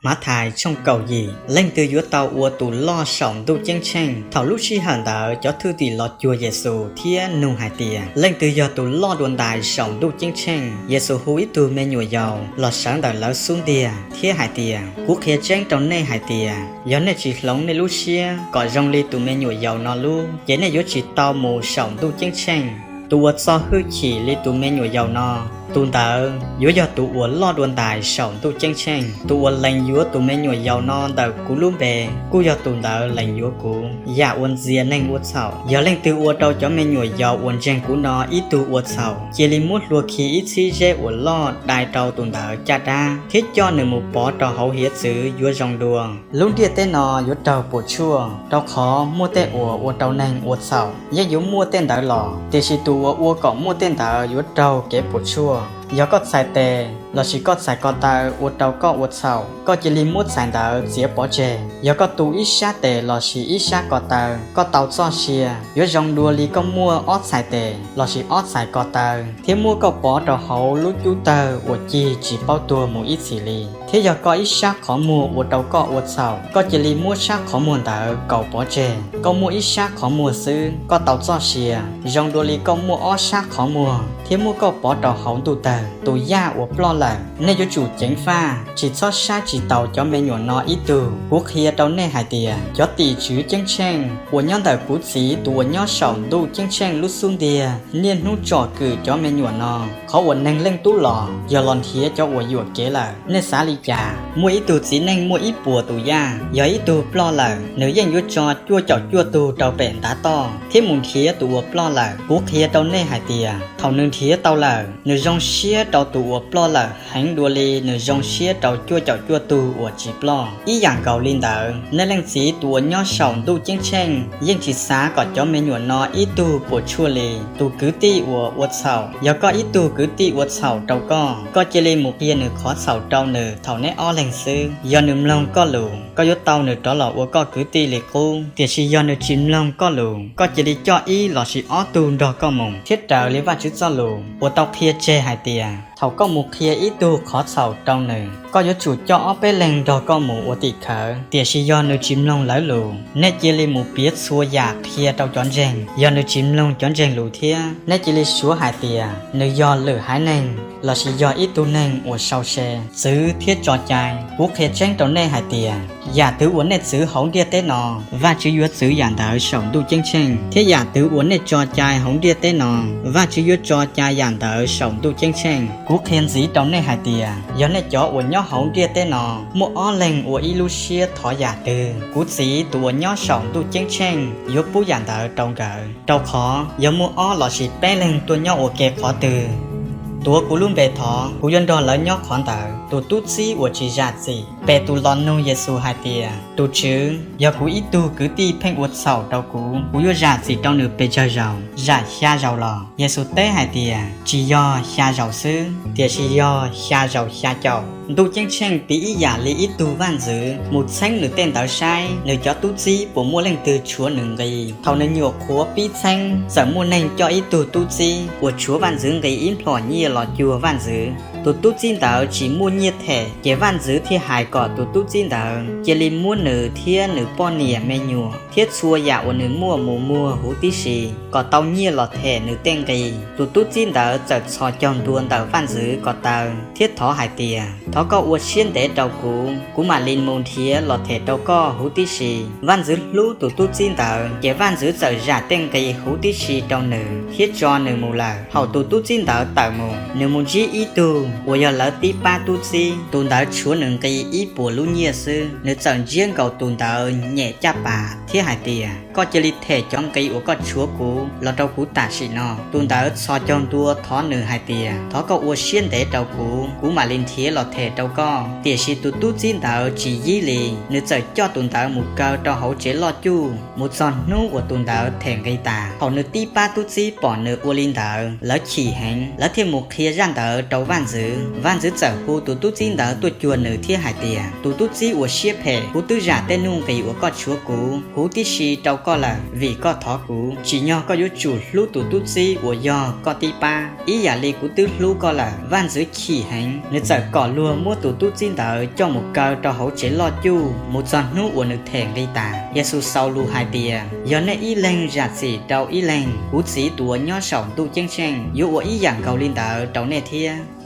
Mathais tshooj kaum yim. Leej twg yuav tau ua tus loj saum ntuj ceeb tsheej? Thaum lub sij hawm ntawd cov thwj tim los cuag Yexus thiab nug hais tias, Leej twg yog tus loj dua ntais saum ntuj ceeb tsheej? Yexus hu ib tug me nyuam yaus los sawv ntawm lawv xub ntiag thiab hais tias, Kuv qhia tseeb rau nej hais tias, yog nej tsis hloov nej lub siab kom zoo li tus me nyuam yaus no lub, ces nej yuav tsis tau mus saum ntuj ceeb tsheej. Tus uas txo hwj chim li tus me nyuam yaus no, tus ntawd yuav yog tus uas loj dua ntais saum ntuj ceeb tsheej. Tus uas lees yuav tus me nyuam yaus no ntawm kuv lub npe, kuj yog tus ntawd lees yuav kuv. Yam uas ntxias neeg ua txhaum. Yog leej twg ua rau cov me nyuam yaus uas ntseeg kuv no ib tug ua txhaum, cia li muab hlua khi ib txhib zeb uas loj dai rau tus ntawd caj dab, thiab coj nws mus pov rau hauv hiav txwv yuav zoo dua. Lub ntiaj teb no yuav raug puas tsuaj, rau qhov muaj tej uas ua rau neeg ua txhaum yeej yuav muaj tej ntawd los, tiam sis tus uas ua kom muaj tej ntawd yuav raug kev puas tsuaj. Yog koj txhais tes lossis koj txhais ko taw ua rau koj ua txhaum, koj cia li muab txhais ntawd txiav pov tseg. Yog koj tu ib sab tes lossis ib sab ko taw, koj tau txoj sia, yuav zoo dua li koj muaj ob txhais tes lossis ob txhais ko taw, thiab muab koj pov rau hauv lub cub tawg uas cig tsis paub tuag mus ib txhis li. Thiab yog koj ib sab qhov muag ua rau koj ua txhaum, koj cia li muab sab qhov muag ntawd kaus pov tseg. Koj muaj ib sab qhov muag xwb, koj tau txoj sia, zoo dua li koj muaj ob sab qhov muag, thiab muab koj pov rau hauv ntuj tawg. Tus yaj uas ploj lawm, nej yuav tsum ceev faj, tsis txhob saib tsis taus cov me nyuam no ib tug. Kuv qhia rau nej hais tias, cov tim tswv ceeb tsheej uas nyob ntawm kuv Txiv tus uas nyob saum ntuj ceeb tsheej lub xub ntiag niaj hnub tsom kwm cov me nyuam no. Qhov uas Neeg Leej Tub los, yog los nrhiav cov uas yuam kev lawm. Nej xav li cas? Muaj ib tug txiv neej muaj ib puas tus yaj. Yog ib tug ploj lawm, nws yeej yuav tso cuaj caum cuaj tug rau pem ntav toj thiab mus nrhiav tus uas ploj lawm. Kuv qhia rau nej hais tias, thaum nws nrhiav tau lawm, nws zoo siab rau tus uas ploj lawm heev dua li nws zoo siab rau cuaj caum cuaj tug uas tsis ploj. Ib yam nkaus li ntawd, nej Leej Txiv tus uas nyob saum ntuj ceeb tsheej yeej tsis xav kom cov me nyuam no ib tug puas tsuaj li. Tus kwv tij uas ua txhaum. Yog koj ib tug kwv tij ua txhaum rau koj, koj cia li mus qhia nws qhov txhaum rau nws thaum neb ob leeg xwb. Yog nws mloog koj lus, koj yuav tau nws rov los ua koj kwv tij li qub. Tiam sis yog nws tsis mloog koj lus, koj cia li coj ib lossis ob tug nrog koj mus. Thiab raws li Vajtswv txoj lus uas tau qhia tseg hais tias, thaum koj mus qhia ib tug qhov txhaum rau nws, koj yuav tsum coj ob peb leeg nrog koj mus ua tim khawv. Tiam sis yog nws tsis mloog lawv lus, nej cia li mus piav txhua yam qhia rau cov ntseeg. Yog nws tsis mloog cov ntseeg lus thiab, nej cia li suav hais tias, nws yog lwm haiv neeg lossis yog ib tug neeg uas sau se, txwv thiab tso cai. Kuv qhia tseeb rau nej hais tias, yam twv uas nej txwv hauv ntiaj teb no, Vajtswv yuav txwv yam ntawd saum ntuj ceeb tsheej, thiab yam twv uas nej tso cai hauv ntiaj teb no, Vajtswv yuav tso cai yam ntawd saum ntuj ceeb tsheej. Kuv qhia ntxiv rau nej hais tias, yog nej cov uas nyob hauv ntiaj teb no muaj ob leeg ua ib lub siab thov yam twg, kuv Txiv tus uas nyob saum ntuj ceeb tsheej yuav pub yam ntawd rau nkawd. Rau qhov yog muaj ob lossis peb leeg tuaj nyob ua ke qhov twg, tuav kuv lub npe thov, kuv yuav nrog lawv nyob qhov ntawd. Tus tub txib uas tsis zam txim. Petus los nug Yexus hais tias, Tus Tswv, yog kuv ib tug kwv tij pheej ua txhaum rau kuv, kuv yuav zam txim rau nws pes tsawg zaus? Zam xya zaus los? Yexus teb hais tias, Tsis yog xya zaus xwb, tiam sis yog xya zaus xya caum. Ntuj ceeb tsheej piv ib yam li ib tug vaj ntxwv mus txheeb nws tej ntawv saib nws cov tub txib puas muaj leej twg tshuav nws nqi. Thaum nws nyuam qhuav pib txheeb, txawm muaj neeg coj ib tug tub txib uas tshuav vaj ntxwv nqi ib nplhom nyiaj los cuag vaj ntxwv. Tus tub txib ntawd tsis muaj nyiaj them, ces vaj ntxwv thiaj hais kom tus tub txib ntawd cia li muab nws thiab nws poj niam me nyuam thiab txhua yam uas nws muaj mus muag huv tib si, kom tau nyiaj los them nws tej nqi. Tus tub txib ntawd txawm txhos caug ntua ntawm vaj ntxwv ko taw thiab thov hais tias, Thov koj ua siab ntev rau kuv, kuv mam li mus nrhiav los them rau koj huv tib si. Vaj ntxwv hlub tus tub txib ntawd, ces vaj ntxwv txawm zam tej nqi huv tib si rau nws thiab tso nws mus lawm. Thaum tus tub txib ntawd tawm mus, nws mus ntsib ib tug uas yog lawv tib pab tub txib. Tus ntawd tshuav nws nqi ib puas lub nyiaj xwb. Nws txawm ntsiab nkaus tus ntawd nyem caj pas thiab hais tias, Koj cia li them cov nqi uas koj tshuav kuv los rau kuv tam sim no. Tus ntawd txhos caug ntua thov nws hais tias, Thov koj ua siab ntev rau kuv, kuv mam li nrhiav los them rau koj. Tiam sis tus tub txib ntawd tsis yib li, nws txawm coj tus ntawd mus kaw rau hauv tsev loj cuj mus txog hnub uas tus ntawd them nqi tas. Thaum nws tib pab tub txib pom nws ua li ntawd, lawv chim heev, lawv thiaj mus qhia zaj ntawd rau vaj ntxwv. Vaj ntxwv txawm hu tus tub txib ntawd tuaj cuag nws thiab hais tias, Tus tub txib uas siab phem, kuv twb zam tej nuj nqis uas koj tshuav kuv huv tib si rau koj lawm. Vim koj thov kuv, tsim nyog koj yuav tsum hlub tus tub txib uas yog koj tib pab ib yam li kuv twb hlub koj lawm. Vaj ntxwv chim heev, nws txawm kom luag muab tus tub txib ntawd coj mus kaw rau hauv tsev loj cuj mus txog hnub uas nws them nqi tas. Yexus xaus lus hais tias, Yog nej ib leeg zam txim rau ib leeg, kuv Txiv tus uas nyob saum ntuj ceeb tsheej yuav ua ib yam nkaus li ntawd rau nej thiab.